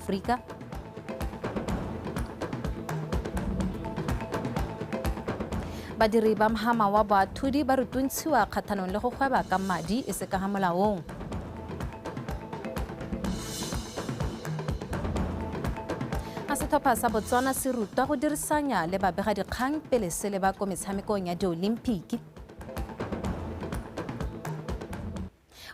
Aforika. Badiri ba mhama wa boathodi ba rutuntshiwa kgathanong le go gweba ka madi e se ka ga molaong. A setlhopha sa Botswana se rutwa go dirisanya le babegadikgang pele se leba ko metshamekong ya diolimpiki.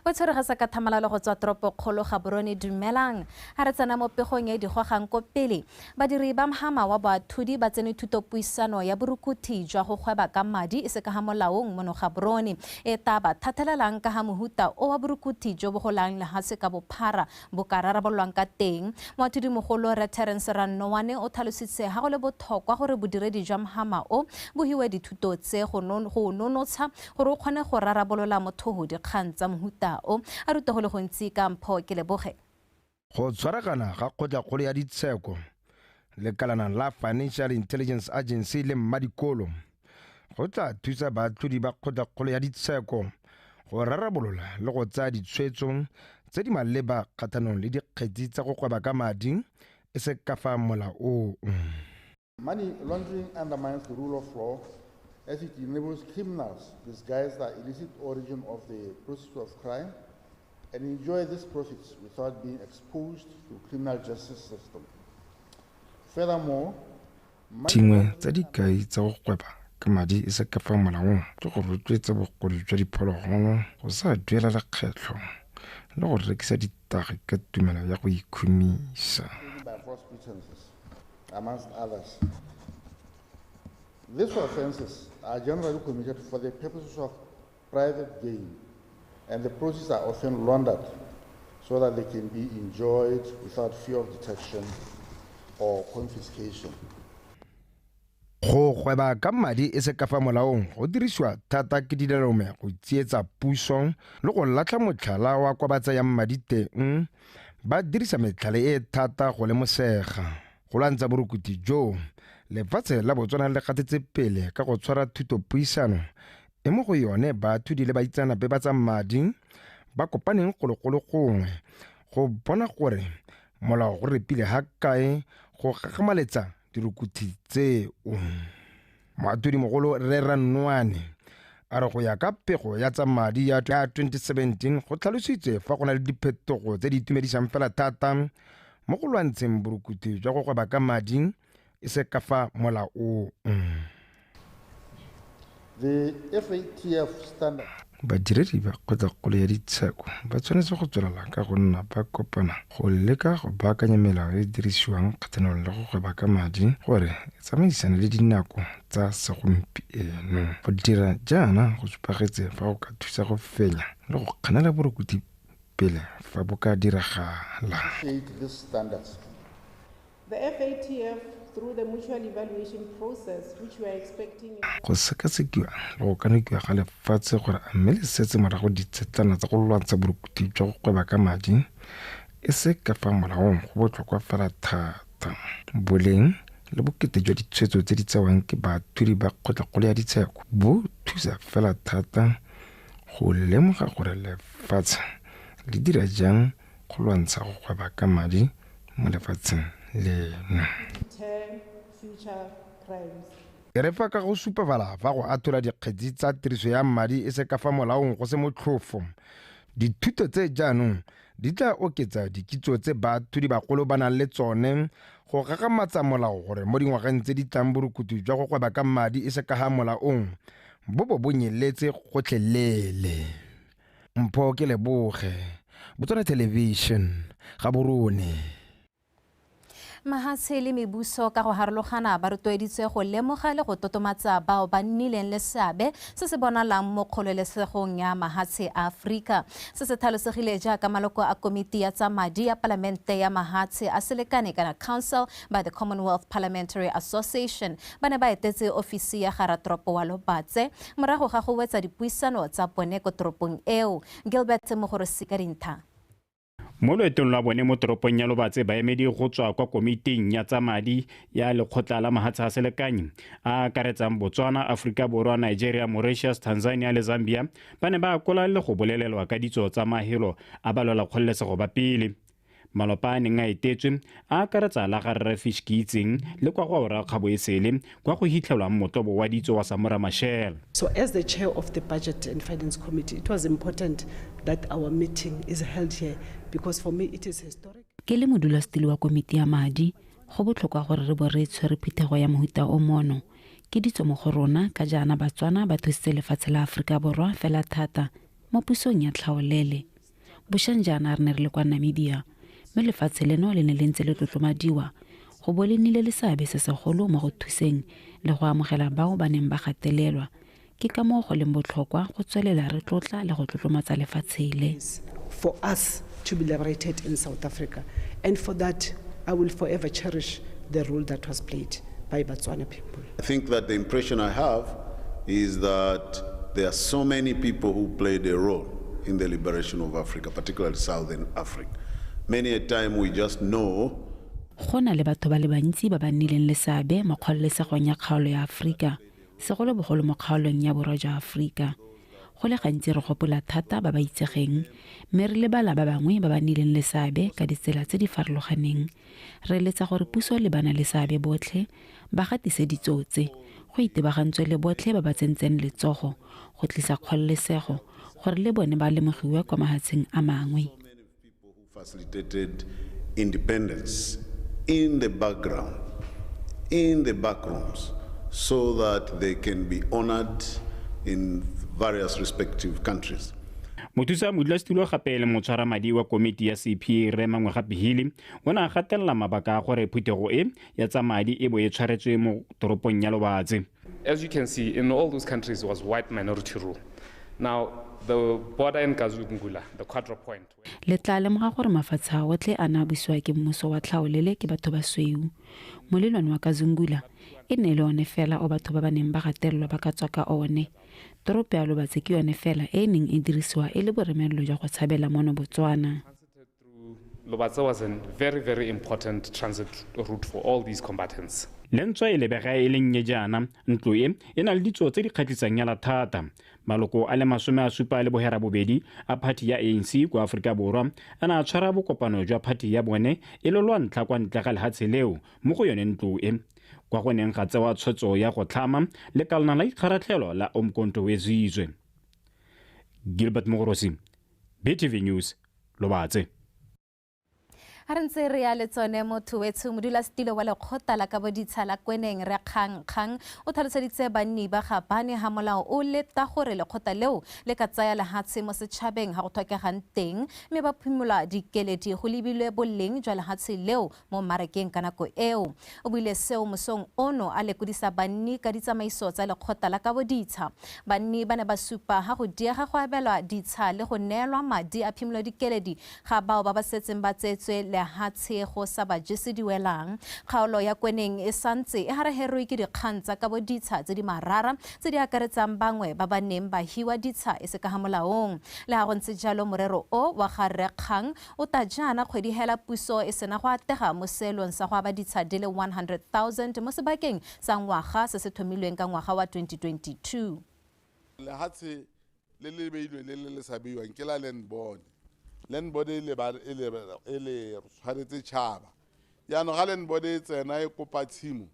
O tshwerega ka thamalalo go tswa toropokgolo Gaborone. Dumelang, ha re tsena mo pegong e di gogang ko pele. Badiri ba mhama wa boathodi ba tsene thutopuisano ya borukuthi jwa go gweba ka madi e se ka ga molaong mono Gaborone, e ta ba thathelelang ka ga mohuta o wa borukuthi jo bo golang lehatshe ka bophara bo ka rarabololwang ka teng. Moathodi-mogolo Rre Terence Rannoane o tlhalositse ha go le botlhokwa gore bodiredi jwa mhama o bo hiwe dithuto tse go nonotsha gore o kgone go rarabolola mothoho dikgang tsa mohuta o. A ruta go le gontsi ka Mpho ke leboge. Go tshwaragana ga kgotlakgolo ya ditsheko, lekalana la Financial Intelligence Agency le mmadikolo go tla thusa baatlhodi ba kgotlakgolo ya ditsheko go rarabolola le go tsaya ditshwetso tse di maleba kgatlhanong le dikgetsi tsa go gweba ka madi e se ka fa molaong. Money laundering undermines the rule of law as it enables criminals disguise the illicit origin of the proceeds of crime and enjoy these profits without being exposed to criminal justice system. Furthermore, dingwe tsa dikai tsa go gweba ka madi e se ka fa molaong ke go rotloetsa bogodu jwa diphologolo, go sa duela lekgetlho le go rekisa ditagi ka tumelo ya go ikhumisa. By false pretenses, amongst others. These offenses are generally committed for the purposes of private gain, and the proceeds are often laundered so that they can be enjoyed without fear of detection or confiscation. Go gweba ka madi e se ka fa molaong go dirisiwa thata ke dilalome go tsietsa puso le go latlha motlhala wa kwa ba tsayang madi teng, ba dirisa metlhale e thata go lemosega. Go lwantsha borukuthi jo, lefatshe la Botswana le gatetse pele ka go tshwara thutopuisano e mo go yone baathodi le baitseanape ba tsa madi ba kopaneng gologolo gongwe go bona gore molao go repile ha kae go gagamaletsa dirukuthi tseo. Moathodi-mogolo Rre Rannoane a re go ya ka pego ya tsa madi ya 2017 go tlhalositswe fa go na le diphetogo tse di itumedisang fela thata mo go lwantsheng borukuthi jwa go gweba ka madi e se ka fa molaong. The FATF standard. Badiredi ba kgotlakgolo ya ditsheko ba tshwanetse go tswelela ka go nna ba kopana go leka go baakanya melao e dirisiwang kgatlhanong le go gweba ka madi gore e tsamaisane le dinako tsa segompieno. Go dira jaana go supagetse fa go ka thusa go fenya le go kganela borukuthi pele fa bo ka diragala. The FATF, through the mutual evaluation process, which we are expecting. Go sekasekiwa le go kanokiwa ga lefatshe gore a mme le setse morago ditshetlana tsa go lwantsha borukuthi jwa go gweba ka madi e se ka fa molaong go botlhokwa fela thata. Boleng le bokete jwa ditshwetso tse di tsewang ke baathodi ba kgotlakgolo ya ditsheko bo thusa fela thata go lemoga gore lefatshe le dira jang go lwantsha go gweba ka madi mo lefatsheng leno. E re fa ka go supafala fa go athola dikgetsi tsa tiriso ya madi e se ka fa molaong go se motlhofo, dithuto tse jaanong di tla oketsa dikitso tse baathodi bagolo ba nang le tsone go gagamatsa molao gore mo dingwageng tse di tlang borukuthi jwa go gweba ka madi e se ka ga molaong bo bo bo nyeletse gotlhelele. Mpho ke leboge, Botswana Television, Gaborone. Mahatshe le mebuso ka go harologana ba rotloeditswe go lemoga le go totomatsa bao ba nnileng le seabe se se bonalang mo kgololesegong ya mahatshe a Aforika. Se se tlhalosegile jaaka maloko a komiti ya tsa madi ya palamente ya mahatshe a selekane kana Council by the Commonwealth Parliamentary Association ba ne ba etetse ofisi ya ga ratoropo wa Lobatse morago ga go wetsa dipuisano tsa bone ko toropong eo. Gilbert Mogorosi ka dintha. Mo loetong lwa bone mo toropong ya Lobatse, baemedi go tswa kwa komiting ya tsa madi ya lekgotla la mahatshe a selekanyi a akaretsang Botswana, Aforika Borwa, Nigeria, Mauritius, Tanzania le Zambia ba ne ba akola le go bolelelwa ka ditso tsa mahelo a balwela kgololesego ba pele. Malapa a neng a etetswe a akaretsa la ga Rre Fish Keitseng le kwa go ora Kgabo Esele kwa go hitlhelwang motlobo wa ditso wa Samora Machel. So as the chair of the Budget and Finance Committee, it was important that our meeting is held here because for me it is historic. Ke le modulasetilo wa komiti ya madi, go botlhokwa gore re bo re tshwere phuthego ya mohuta o mono. Ke ditso mo go rona ka jaana Batswana ba thusitse lefatshe la Aforika Borwa fela thata mo pusong ya tlhaolele. Bošeng jaana re ne re le kwa Namibia, mme lefatshe leno le ne le ntse le tlotlomadiwa go bo le nnile le seabe se segolo mo go thuseng le go amogela bao ba neng ba gatelelwa. Ke ka moo go leng botlhokwa go tswelela re tlotla le go tlotlomatsa lefatshe le. For us to be liberated in South Africa, and for that I will forever cherish the role that was played by Botswana people. I think that the impression I have is that there are so many people who played a role in the liberation of Africa, particularly Southern Africa. Many a time we just know. Go na le batho ba le bantsi ba ba nnileng le seabe mo kgololesegong ya kgaolo ya Aforika, segolobogolo mo kgaolong ya borwa jwa Aforika. Go le gantsi re gopola thata ba ba itsegeng, mme re lebala ba bangwe ba ba nnileng le seabe ka ditsela tse di farologaneng. Re eletsa gore puso le bana le seabe botlhe ba gatise ditso tse, go itebagantswe le botlhe ba ba tsentseng letsogo go tlisa kgololesego gore le bone ba lemogiwe kwa mafatsheng a mangwe. Facilitated independence in the background, in the backrooms, so that they can be honored in various respective countries. Mothusa modulasetulo gape le motshwaramadi wa komiti ya CP Rre Mangwe Hili o ne a gatelela mabaka a gore phuthego e ya tsa madi e bo e tshwaretswe mo toropong ya Lobatse. As you can see, in all those countries was white minority rule. Now, the border in Kazungula, the Quadra Point. Le tla lemoga gore mafatshe a otlhe a ne a busiwa ke mmuso wa tlhaolele ke batho ba sweu. Molelwane wa Kazungula e ne le one fela o batho ba ba neng ba gatelelwa ba ka tswa ka one. Toropo ya Lobatse ke yone fela e e neng e dirisiwa e le boremelelo jwa go tshabela mono Botswana. Lobatse was a very, very important transit route for all these combatants. Le ntswa e lebega e le nnye jaana, ntlo e e na le ditso tse di kgatlhisang yala thata. Maloko a le 78 a phathi ya ANC kwa Aforika Borwa a ne a tshwara bokopano jwa phathi ya bone e le lwa ntlha kwa ntle ga lehatshe leo mo go yone ntlo e, kwa go neng ga tsewa tshwetso ya go tlhama lekalana la ikgaratlhelo la Umkhonto we Sizwe. Gilbert Mogorosi, BTV News, Lobatse. Ha re ntse re ya le tsone motho wetsho, modulasetilo wa lekgotla la kaboditsha la Kweneng Rre Kgang Kgang o tlhaloseditse banni ba Gabane ha molao o leta gore lekgotla leo le ka tsaya lehatshe mo setšhabeng ha go tlhokegang teng, mme ba phimola dikeledi go lebilwe boleng jwa lehatshe leo mo mmarakeng ka nako eo. O buile seo mosong ono a lekodisa banni ka ditsamaiso tsa lekgotla la kaboditsha. Banni ba ne ba supa ha go diega go abelwa ditsha le go neelwa madi a phimola dikeledi ga bao ba ba setseng ba tseetswe lehatshe go sa ba jese diwelang. Kgaolo ya Kweneng e santse e haraherwe ke dikgang tsa kaboditsha tse di marara tse di akaretsang bangwe ba ba neng ba hiwa ditsha e se ka ha molaong. Le ha go ntse jalo, morero o wa ga Rre Kgang o ta jaana kgwedi hela puso e sena go atega mo seelong sa go aba ditsha di le 100,000 mo sebakeng sa ngwaga se se thomilweng ka ngwaga wa 2022. Lehatshe le le beilweng le le sa beiwang ke la land board. Land board e le tshwanetse tšhaba. Jaanong ga land board e tsena e kopa tshimo,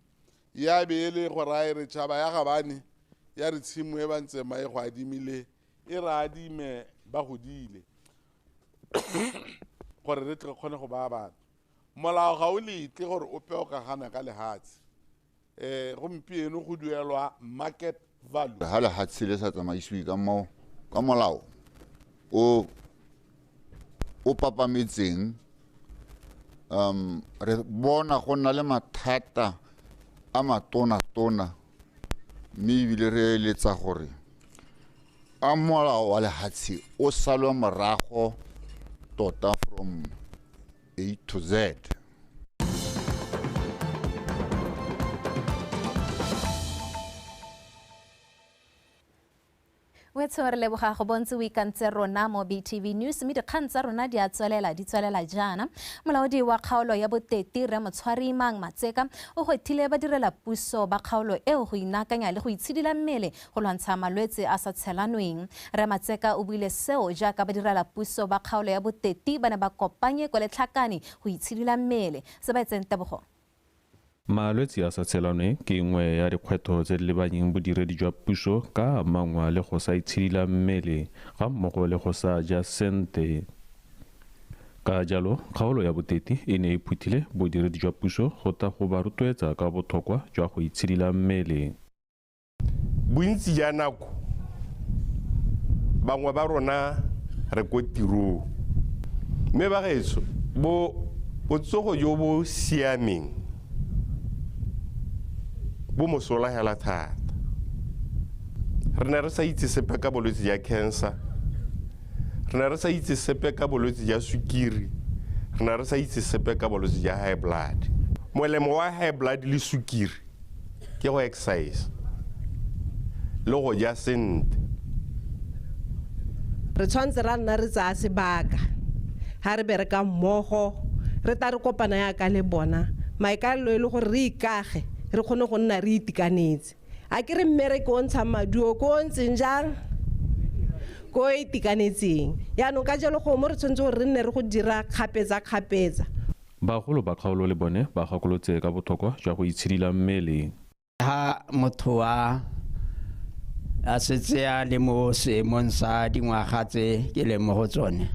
ya be e le go raya re tšhaba ya Gabane ya re tshimo e ba ntseng ba e go adimile e re adime ba godile gore re tle kgone go baya batho. Molao ga o letle gore ope o ka gana ka lehatshe. Gompieno go duelwa market value. Ha lehatshe le sa tsamaisiwe ka molao o o papametseng, re bona go nna le mathata a matona-tona, mme ebile re eletsa gore a molao wa lehatshe o salwe morago tota from A to Z. O Wetsho re leboga go bontse o ikantse rona mo BTV News mme dikgang tsa rona di a tswelela di tswelela jaana. Molaodi wa kgaolo ya Boteti Rre Motshwarimang Matseka o gwethile badirela puso ba kgaolo eo go inaakanya le go itshidila mmele go lwantsha malwetse a sa tshelanweng. Rre Matseka o buile seo jaaka badirela puso ba kgaolo ya Boteti ba ne ba kopanye kwa Letlhakane go itshidila mmele. Se ba etseng Tebogo. Malwetse a sa tshelanweng ke nngwe ya dikgwetlho tse di lebanyeng bodiredi jwa puso ka amangwa le go sa itshidila mmele ga mmogo le go sa ja sente. Ka jalo, kgaolo ya Boteti e ne e phuthile bodiredi jwa puso go tla go ba rotloetsa ka botlhokwa jwa go itshidila mmele. Bontsi ja nako bangwe ba rona re ko tirong, mme bagaetsho botsogo jo bo siameng bo mosola hela thata. Re ne re sa itse sepe ka bolwetse jwa cancer, re ne re sa itse sepe ka bolwetse jwa sukiri, re ne re sa itse sepe ka bolwetse jwa high blood. Molemo wa high blood le sukiri ke go exercise le go ja sentle. Re tshwanetse ra nna re tsaya sebaka ha re bereka mmogo, re tla re kopana yaka le bona, maikaelelo e le gore re ikage re kgone go nna re itekanetse. A ke re mmereko o ntshang maduo ko o ntseng jang, ko o itekanetseng. Yaanong ka jalo go mo re tshwanetse gore re nne re go dira kgapetsa-kgapetsa. Bagolo ba kgaolo le bone ba gakolotse ka botlhokwa jwa go itshidila mmele. Ha motho a setse a le mo seemong sa dingwaga tse ke leng mo go tsone,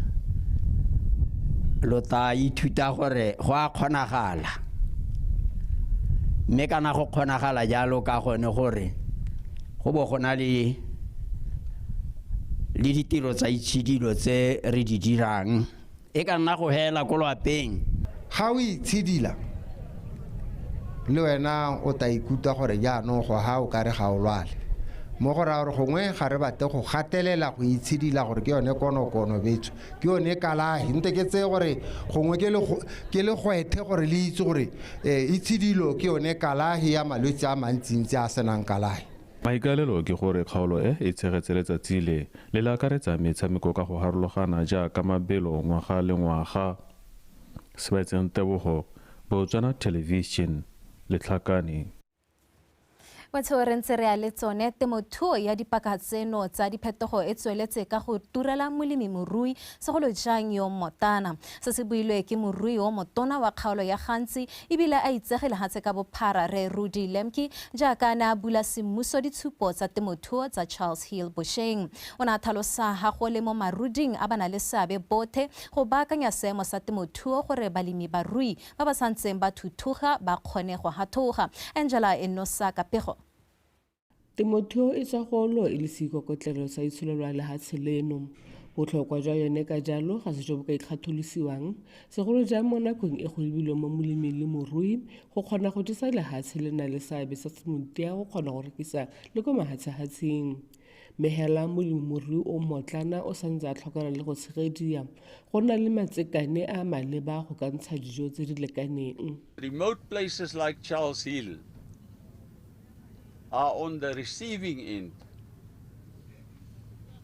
lo tla ithuta gore go a kgonagala. Mme kana go kgonagala jalo ka gone gore go bo go na le ditiro tsa itshidilo tse re di dirang, e ka nna go hela ko lwapeng. Ga o itshidila le wena o tla ikutlwa gore jaanong go ha o kare ga o lwale. Mo go raya gore gongwe ga re batle go gatelela go itshidila gore ke yone konokono betso, ke yone kalahi. Nte ke tseye gore gongwe ke le gwethe gore le itse gore itshidilo ke yone kalahi ya malwetse a mantsintsi a senang kalahi. Maikaelelo ke gore kgaolo e e tshegetse letsatsi le le le akaretsa metshameko ka go harologana jaaka mabelo ngwaga le ngwaga. Sebaetseng Tebogo, Botswana Television, Letlhakane. Wetsho re ntse re ya le tsone temothuo ya dipaka tseno tsa diphetogo e tsweletse ka go turela molemi morui segolo jang yo motana. Se se builwe ke morui o motona wa kgaolo ya Gantsi ebile a itsege lehatshe ka bophara Rre Rudi Lemke jaaka a ne a bula semmuso ditshupo tsa temothuo tsa Charles Hill bosheng. O ne a tlhalosa ha go le mo maruding a ba na le seabe bothe go baakanya seemo sa temothuo gore balemi barui ba ba santseng ba thuthuga ba kgone go hathoga. Angela Enosa ka pego. Temothuo e tswa go e le seikokotlelo sa itsholelo ya lehatshe leno. Botlhokwa jwa yone ka jalo ga se jo bo ka ikgatholosiwang, segolo jang mo nakong e go lebilweng mo moleming le morui go kgona go jesa lehatshe le na le seabe sa semotia go kgona go rekisa le ko mahatshehatsheng. Mme hela molemi morui o mmotlana o santse a tlhokana le go tshegediwa go nna le matsekane a maleba go ka ntsha dijo tse di lekaneng. Remote places like Charles Hill are on the receiving end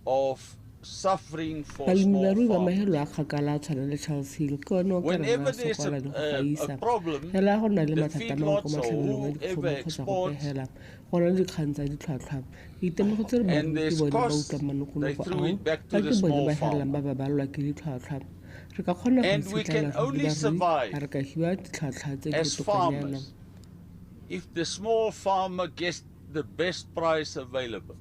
of suffering for small Balemibarui ba farmers. mahelo a kgakala a tshwana le Charles Hill ke one o ka reng Whenever ba there's sokola le go a gaisa. problem, Hela go na le the mathata a mangwe ko feedlots or matlhabelong a dikgomo whoever kgotsa go exports pegela, go na le dikgang tsa ditlhwatlhwa. Itemogetse re and barui ke there's bone ba costs, utlwang they manokonoko threw ao, it back ka to the ke bone small ba helelang farmer. ba babalelwa ke ditlhwatlhwa. Re ka kgona go And we itshetlela can re le only barui survive ha re ka hiwa ditlhwatlhwa tse di as botokanyana. farmers if the small farmer gets the best price available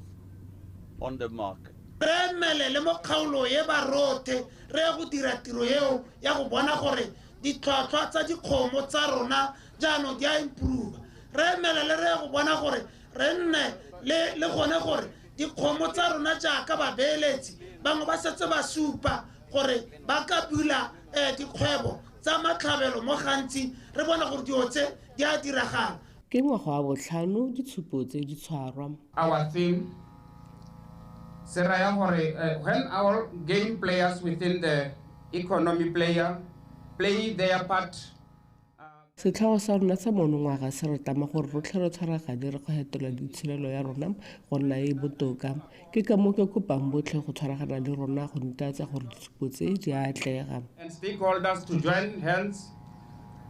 on the market. Re emele le mo kgaolo e ba rothe re ye go dira tiro eo ya go bona gore ditlhwatlhwa tsa dikgomo tsa rona jaanong di a improve. Re emele le re ye go bona gore re nne le gone gore dikgomo tsa rona jaaka babeeletsi bangwe ba setse ba supa gore ba ka bula dikgwebo tsa matlhabelo mo gantsi re bona gore dilo tse di a diragala. Ke ngwaga wa botlhano ditshupo tse di tshwarwa. Our theme se raya gore when our game players within the economy player play their part. Setlhogo sa rona sa monongwaga se re tlama gore rotlhe re tshwaragane re go fetola itsholelo ya rona go nna e e botoka. Ke ka moo ke kopang botlhe go tshwaragana le rona go netefatsa gore ditshupo tse di a atlega. And stakeholders to join hands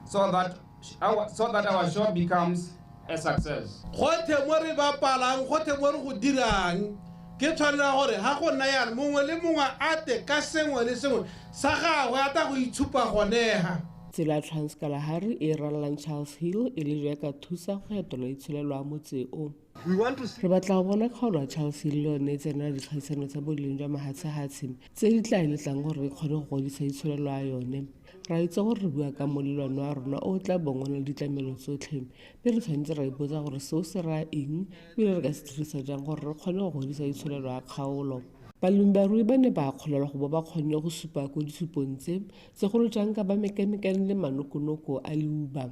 so that our show becomes a success. Gothe mo re bapalang, gothe mo re go dirang, ke tshwanela gore ha go nna yana mongwe le mongwe a te ka sengwe le sengwe sa gagwe a ta go itshupa gonega. Tsela Transkalahari e ralalang Charles Hill e le jaaka thusa go fetola itsholelo ya motse o. Re batla go bona kgaolo ya Charles Hill le yone e tsenela dikgaisano tsa boleng jwa mahatshehatshe tse di tla e letlang gore e kgone go godisa itsholelo ya yone. Ra itse gore re bua ka molelwane wa rona o tla bong o na le ditlamelo tsotlhe, mme re tshwanetse ra ipotsa gore seo se raya eng ebile re ka se dirisa jang gore re kgone go godisa itsholelo ya kgaolo. Balemibarui ba ne ba akgolelwa go bo ba kgonne go supa ko ditshupong tse, segolo jang ka ba mekamekane le manokonoko a leuba.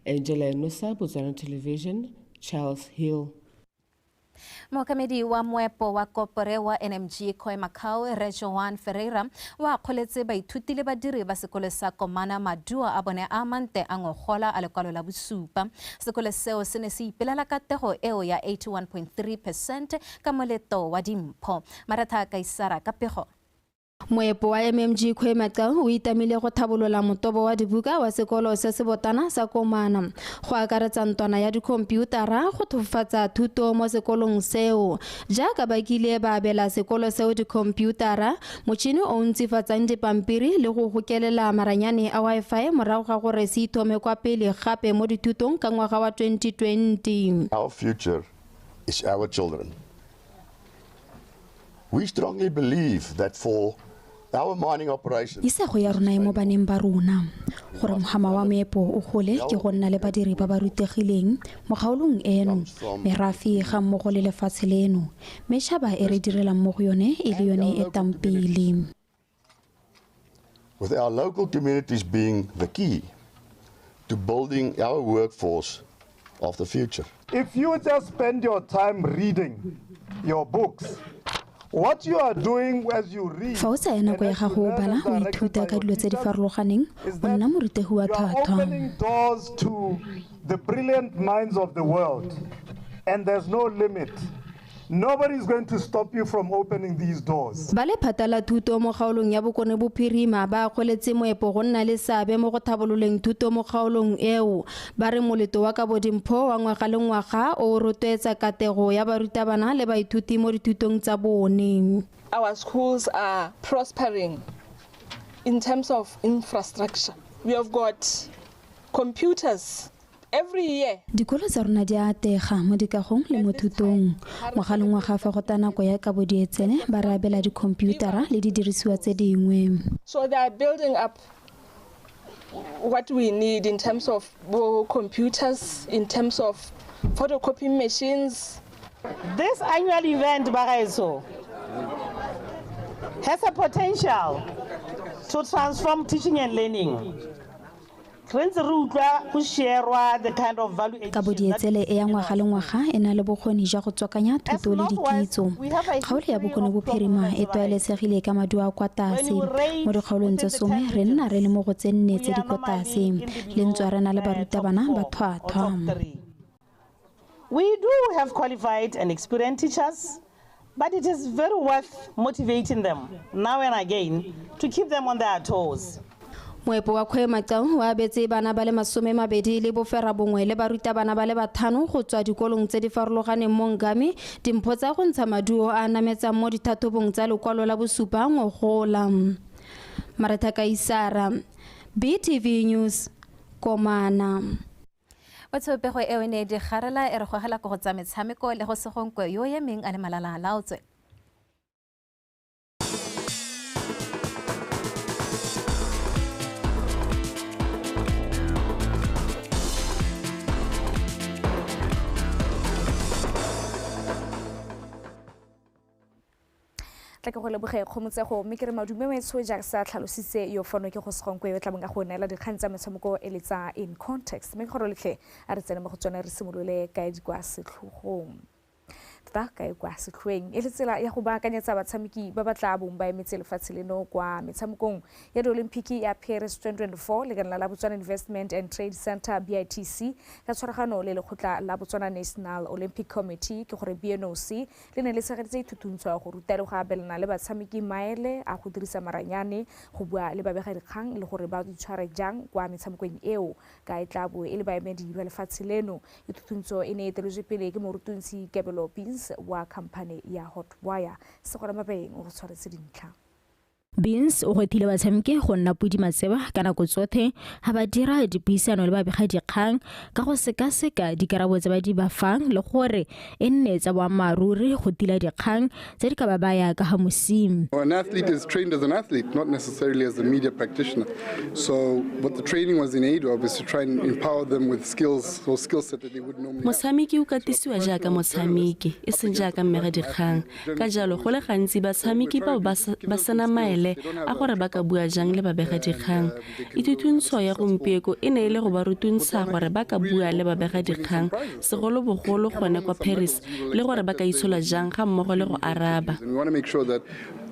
Angela Enosa, Botswana Television, Charles Hill. Mookamedi wa moepo wa kopore wa NMG Khoemacau Rre Joan Ferreira wa akgoletse baithuti le badiri ba sekolo sa Komana maduo a bone a mante a ngogola a lekwalo la bosupa. Sekolo seo se ne se ipelela katego eo ya 81.3% ka moleto wa dimpho. Maretha Kaisara ka pego. Moepo wa MMG Khoemacau o itamile go thabolola motobo wa dibuka wa sekolo se se botana sa Komana go akaretsa ntwana ya dikhomputara go thofatsa thuto mo sekolong seo. Jaaka ba kile ba abela sekolo seo dikhomputara, motšhini o ntsifatsang dipampiri le go gokelela maranyane a Wi-Fi morago ga gore se ithome kwa pele gape mo dithutong ka ngwaga wa 2020. Our future is our children. We strongly believe that for our mining operations. Isego ya rona e mo baneng ba rona. Gore mohama wa meepo o gole ke go nna le badiri ba ba rutegileng mo kgaolong eno, merafe ga mmogo le lefatshe leno. Metšhaba e re direlang mo go yone e le yone e tang pele. With our local communities being the key to building our workforce of the future. If you just spend your time reading your books, what you are doing as you read, fa o tsaya nako ya gago o bala o ithuta ka dilo tse di farologaneng, o nna morutegi wa tlhwatlhwa. Opening doors to the brilliant minds of the world, and there's no limit. Nobody is going to stop you from opening these doors. Ba lephata la thuto mo kgaolong ya Bokone Bophirima ba akgoletse moepo go nna le seabe mo go thabololeng thuto mo kgaolong eo. Ba re moleto wa kabodimpho wa ngwaga le ngwaga o rotloetsa katego ya barutabana le baithuti mo dithutong tsa bone. Our schools are prospering in terms of infrastructure. We have got computers every year. Dikolo tsa rona di a atega mo dikagong le mo thutong. Ngwaga le ngwaga fa go ta nako ya kabo di etsene ba re abela dikhomputara le didirisiwa tse dingwe. So they are building up what we need in terms of computers, in terms of photocopying machines. This annual event, Bagaeso, has a potential to transform teaching and learning. Kabo dietsele e ya ngwaga le ngwaga e na le bokgoni jwa go tswakanya thuto le dikitso. Kgaolo ya Bokone Bophirima e tlwaelesegile ka maduo a kwa tlase. Mo dikgaolong tse 10 re nna re le mo go tse 4 tse di kwa tlase. Le ntswa re na le barutabana ba tlhwatlhwa. We do have qualified and experienced teachers, but it is very worth motivating them now and again to keep them on their toes. Moepo wa Khoemacau o abetse bana ba le 29 le barutabana ba le 5 go tswa dikolong tse di farologaneng mo Ngami dimpho tsa go ntsha maduo a nametsang mo dithathobong tsa lekwalo la bosupa ngogola. Maretha Kaisara, BTV News, Komana. Batshopego eo e ne di garela e re gogela ko go tsa metshameko le go segonkwe yo emeng a le malala a laotswe. Tla ke go leboge kgomotsego mme ke re madume metsho jaaka sa tlhalositse yo fono ke go segonkwe yo tlabong ka go neela dikgang tsa metshameko e le tsa in context mme ke gore letlhe a re tsene mo go tsone re simolole kae di kwa setlhogong. Tota kae kwa setlhoeng e le tsela ya go baakanyetsa batshameki ba ba tla bong ba emetse lefatshe leno kwa metshamekong ya diolimpiki ya Paris 2024. Lekala la Botswana Investment and Trade Center, BITC, ka tshwaragano le lekgotla la Botswana National Olympic Committee, ke gore BNOC, le ne le tshegeditse ithuthuntshwa ya go ruta le go abelana le batshameki maele a go dirisa maranyane go bua le babegadikgang le gore ba itshware jang kwa metshamekong eo, ka e tla bo e le baemedi ba lefatshe leno. Ithuthuntso e ne e eteletswe pele ke morutuntshi Kabelo Beans wa khamphane ya Hotwire. Segora Mabeng o go tshwaretse dintlha. Beans o gwethile batshameki go nna podi matseba ka nako tsothe ha ba dira dipuisano le babegadikgang, ka go sekaseka dikarabo tse ba di ba fang le gore e nne tsa boammaaruri go tila dikgang tse di ka ba baya ka ga mosimo. An athlete is trained as an athlete, not necessarily as a media practitioner. So what the training was in aid of is to try and empower them with skills or skill set that they would normally have. Motshameki o katisiwa jaaka motshameki, e seng jaaka mmegadikgang. Ka jalo go le gantsi batshameki bao ba sena maele a gore ba ka bua jang le babegadikgang. Ithuthuntso ya gompieko e ne e le go ba rutuntsha gore ba ka bua le babegadikgang, segolobogolo gone kwa Paris, le gore ba ka itshola jang ga mmogo le go araba. And we want to make sure that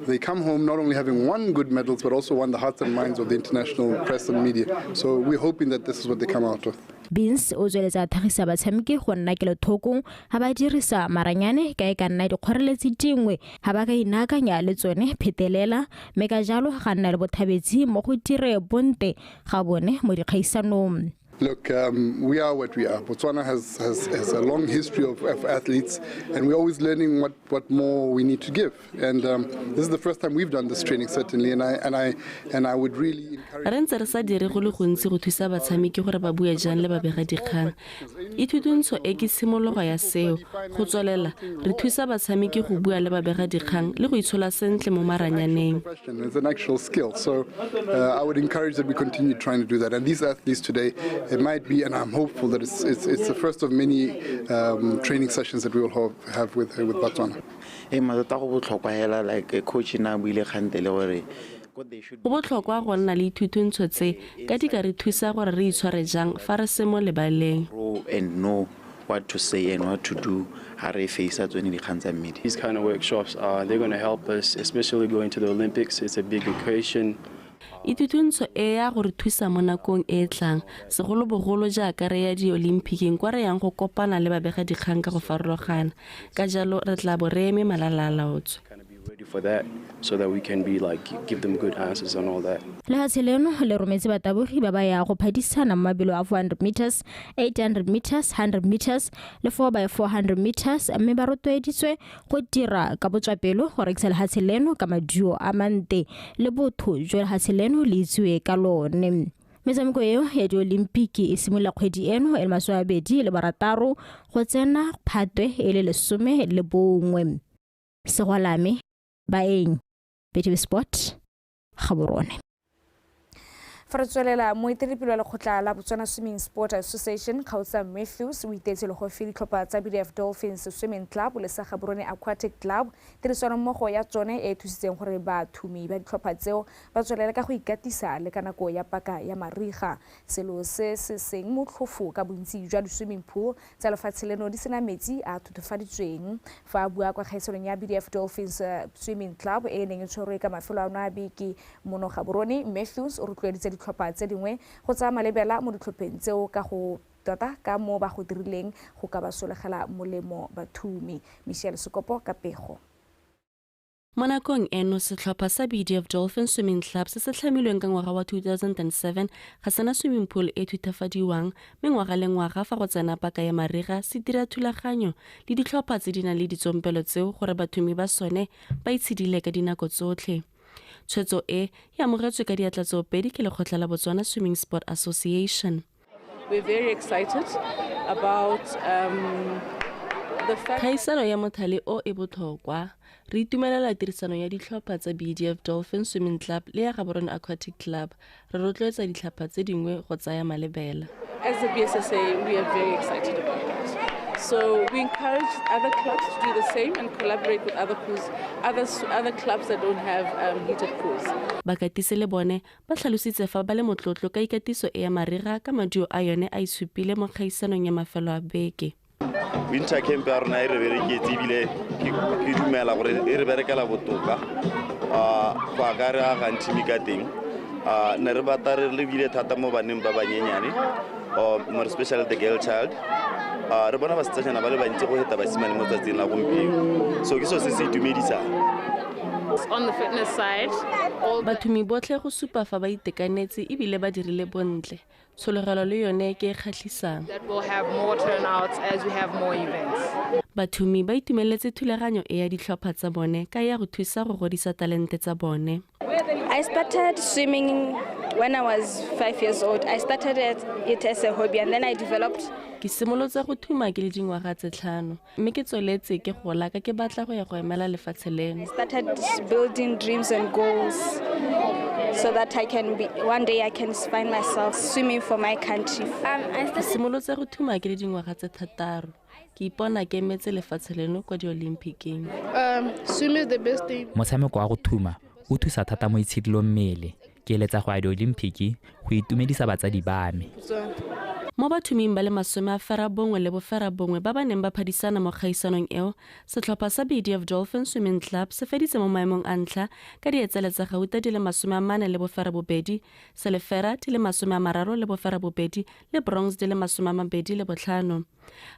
they come home not only having won good medals, but also won the hearts and minds of the international press and media. So we're hoping that this is what they come out with. Beans o tsweletsa a thagisa batshameki go nna kelothoko ha ba dirisa maranyane, ka e ka nna dikgoreletsi dingwe ha ba ka inaakanya le tsone phetelela, mme ka jalo ga nna le bothabetsi mo go dire bonte ga bone mo dikgaisanong. Look, we are what we are. Botswana has a long history of athletes, and we're always learning what more we need to give. And this is the first time we've done this training, certainly. And I would really encourage. Re ntse re sa dire go le gontsi go thusa batshameki gore ba bue jang le babegadikgang. Ithuthuntso e ke tshimologo ya seo. Go tswelela re thusa batshameki go bua le babegadikgang le go itshola sentle mo maranyaneng. It's an actual skill. So I would encourage that we continue trying to do that. And these athletes today, it might be, and I'm hopeful that it's the first of many training sessions that we will have with Botswana. Go botlhokwa go nna le ithuthuntso tse ka di ka re thusa gore re itshware jang fa re se mo lebaleng. And know what to say and what to do ha re face tsone dikgang tsa media. These kind of workshops they're going to help us, especially going to the Olympics. It's a big occasion. Ithuthuntso e ya go re thusa mo nakong e e tlang, segolobogolo jaaka re ya diolimphiking kwa re yang go kopana le babegadikgang ka go farologana. Ka jalo re tla bo re eme malala a laotswe. Ready for that, so that we can be like give them good answers and all that. Lefatshe leno le rometse batabogi ba ba ya go phadisana mo mabelo a 400 meters, 800 meters, 100 meters le 4x400 meters, mme ba rotloeditswe go dira ka botswapelo go rekisa lefatshe leno ka maduo a mante le botho jo lefatshe leno le itsiwe ka lone. Metshameko eo ya diolimpiki e simolola kgwedi eno e le 26 go tsena Phatwe e le 11. Segwalame Baeng, BTV Sport, Gaborone. Fa re tswelela, moeteledipele wa lekgotla la Botswana Swimming Sport Association, Kgaotsa Matthews, o itetse le go fe ditlhopha tsa BDF Dolphins Swimming Club le sa Gaborone Aquatic Club tirisanommogo ya tsone e e thusitseng gore bathumi ba ditlhopha tseo ba tswelele ka go ikatisa le ka nako ya paka ya mariga. Selo se se seng motlhofo ka bontsi jwa di-swimming pool tsa lefatshe leno di sena metsi a thutofaditsweng. Fa a bua kwa kgaisanong ya BDF Dolphins Swimming Club e e neng e tshwerwe ka mafelo ano a beke mono Gaborone, Matthews o rotloeditse ditlhopha tse dingwe go tsaya malebela mo ditlhopheng tseo ka go tota ka mo ba go dirileng go ka ba solegela molemo bathumi. Michelle Sekopo ka pego. Mo nakong eno, setlhopha sa BDF Dolphin Swimming Club se se tlhamilweng ka ngwaga wa 2007 ga sena swimming pool e thuthafadiwang, mme ngwaga le ngwaga fa go tsena paka ya mariga se dira thulaganyo le ditlhopha tse di nang le ditsompelo tseo gore bathumi ba sone ba itshidile ka dinako tsotlhe. Tshwetso e e amogetswe ka diatla tsoopedi ke lekgotla la Botswana Swimming Sport Association. We're very excited about the fact Kgaisano ya mothale o e botlhokwa. Re itumelela tirisano ya ditlhopha tsa BDF Dolphin Swimming Club le ya Gaborone Aquatic Club. Re rotloetsa ditlhopha tse dingwe go tsaya malebela. As the BSSA, we are very excited about that. So we encourage other clubs to do the same and collaborate with other pools, other clubs that don't have heated pools. Bakatisi le bone ba tlhalositse fa ba le motlotlo ka ikatiso e ya mariga ka maduo a yone a itshupile mo kgaisanong ya mafelo a beke. Winter camp ya rona e re bereketse ebile ke dumela gore e re berekela botoka go a ka re agang team ka teng. Ne re batla re lebile thata mo baneng ba banyenyane, more especially the girl child. Re bona basetsanyana ba le bantsi go feta basimane mo tsatsing la gompieno, so ke selo se se itumedisang. On the fitness side, Bathumi botlhe go supa fa ba itekanetse ebile ba dirile bontle. Tshologelo le yone ke e kgatlhisang. That we'll have more turnouts as we have more events. Bathumi ba itumeletse thulaganyo e ya ditlhopha tsa bone ka ya go thusa go godisa talente tsa bone. I started swimming when I was 5 years old. I started it as a hobby and then I developed. Ke simolotse go thuma ke le dingwaga tse 5 mme ke tsweletse ke gola ka ke batla go ya go emela lefatshe leno. I started building dreams and goals so that I can be, one day I can find myself swimming for my country. Ke simolotse go thuma ke le dingwaga tse 6. Ke ipona ke emetse lefatshe leno kwa di-Olympic-ing. Swim is the best thing. Motshameko wa go thuma o thusa thata mo itshidilong mmele. Ke eletsa go ya di-Olympic go itumedisa batsadi ba me. Mo bathuming ba le 91 ba ba neng ba phadisana mo kgaisanong eo, setlhopha sa BDF Dolphin Swimming Club se feditse mo maemong a ntlha ka dietsele tsa gauta di le 48, selefera di le 38 le bronze di le 25.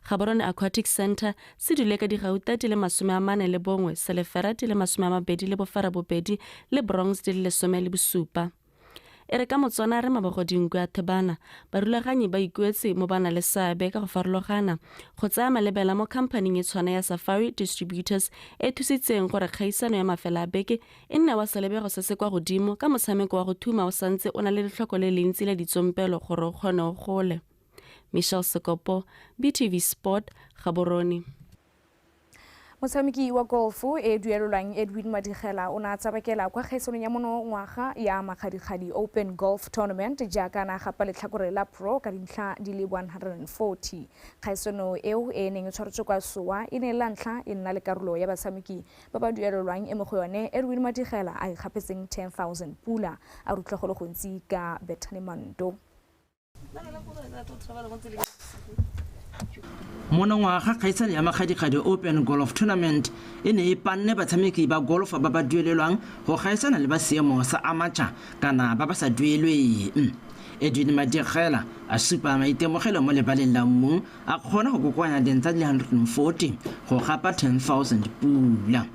Gaborone Aquatic Center se dule ka digauta di le 41, selefera di le 28 le bronze di le 17. E re ka Motswana re mabogodingwe a thebana, barulaganyi ba ikuetse mo bana le seabe ka go farologana go tsaya malebela mo khamphaning e tshwana ya Safari Distributors e thusitseng gore kgaisano ya mafela a beke e nne wa selebego se se kwa godimo ka motshameko wa go thuma o santse o na le letlhoko le lentsi la ditsompelo gore o kgone o gole. Michelle Sekopo, BTV Sport, Gaborone. Motshameki wa golfo e duelelwang Edwin Madigela o ne a tsabakela kwa kgaisanong ya monongwaga ya Makgadikgadi Open Golf Tournament jaaka na gapa letlhakore la Pro ka dintlha di le 140. Kgaisano eo e neng e tshwaretswe kwa Sowa e ne la ntlha e nna le karolo ya batshameki ba ba duelelwang e mo go yone Edwin Madigela a ikgapetseng 10,000 pula. A rutlwa go le gontsi ka Bethany Mando. Monongwaga kgaisano ya Makgadikgadi Open Golf Tournament e ne e panne batshameki ba golf ba ba duelelwang go gaisana le ba seemo sa amateur kana ba ba sa duelweng. Edwin Madigela a supa maitemogelo mo lebaleng la mmu a kgona go kokoanya dintlha di le 140 go gapa 10,000 pula.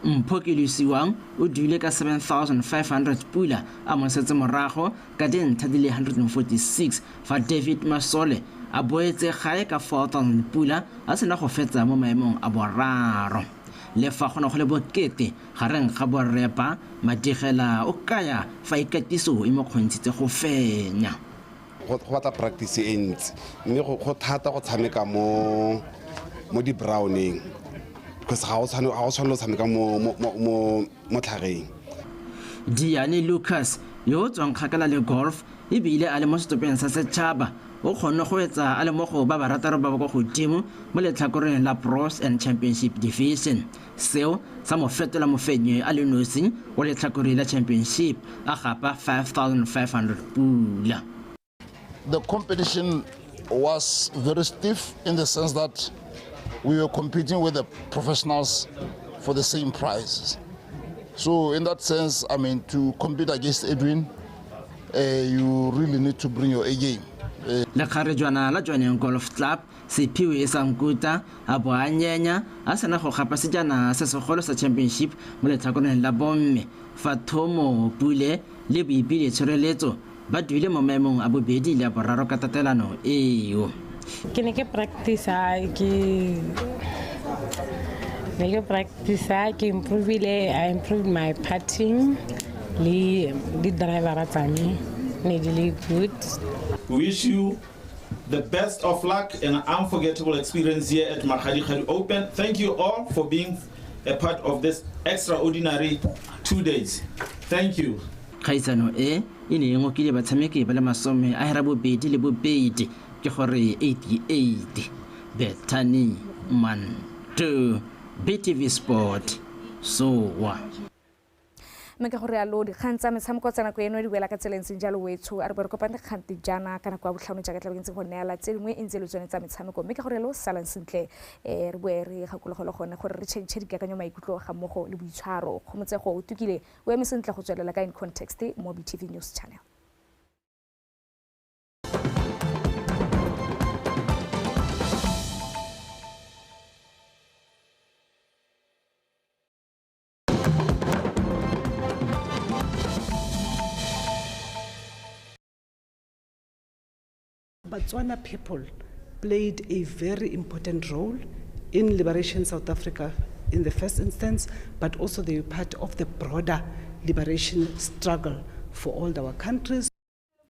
Mpho Kelosiwang o duile ka 7,500 pula a mo setse morago ka dintlha di le 146 fa David Masole a boetse gae ka 4,000 pula a sena go fetsa mo maemong a boraro. Le fa go ne go le bokete gareng ga borrepa, Madigela o kaya fa ikatiso e mo kgontshitse go fenya. Go batla practice e ntsi mme go thata go tshameka mo di-browning because ga o tshwane go tshameka mo tlhageng. Diane Lucas yo o tswang kgakala le golf ebile a le mo setopeng sa setšhaba o kgonne go etsa a le mo go ba barataro ba ba kwa godimo mo letlhakoreng la Pros and Championship Division. Seo sa mo fetola mofenyi a le nosi wa letlhakore la Championship a gapa 5,500 pula. The competition was very stiff in the sense that we were competing with the professionals for the same prizes. So in that sense, I mean, to compete against Edwin, you really need to bring your A game. Lekgarejwana la Jwaneng Golf Club Sephiwe e Sankuta a bo a nyenya a sena go gapa sejana se segolo sa Championship mo letlhakoreng la bomme fa Thomo Pule le Boipile Tshireletso ba duile mo maemong a bobedi le a boraro ka tatelano eo. Ke ne ke practice ke improvile, I improved my putting le di driver tsa me ne di le good. We wish you the best of luck and unforgettable experience here at Makgadikgadi Open. Thank you all for being a part of this extraordinary 2 days. Thank you. Kgaisano e e ne e ngokile batshameki ba le 82 ke gore 88. Bethany Manto, BTV Sport, Sowa. Mme ka gore yalo dikgang tsa metshameko tsa nako eno di wela ka tsela e ntseng jalo wetsho, a re bo re kopane kgante jaana ka nako ya botlhano jaaka tla ntse go neela tse dingwe e ntse le tsone tsa metshameko. Mme ka gore yalo salang sentle, re boe re gakologelo gone gore re change dikakanyo, maikutlo ga mmogo le boitshwaro. Kgomotsego o tukile o eme sentle go tswelela ka In Context mo BTV News Channel. Batswana people played a very important role in liberation South Africa in the first instance, but also they were part of the broader liberation struggle for all our countries.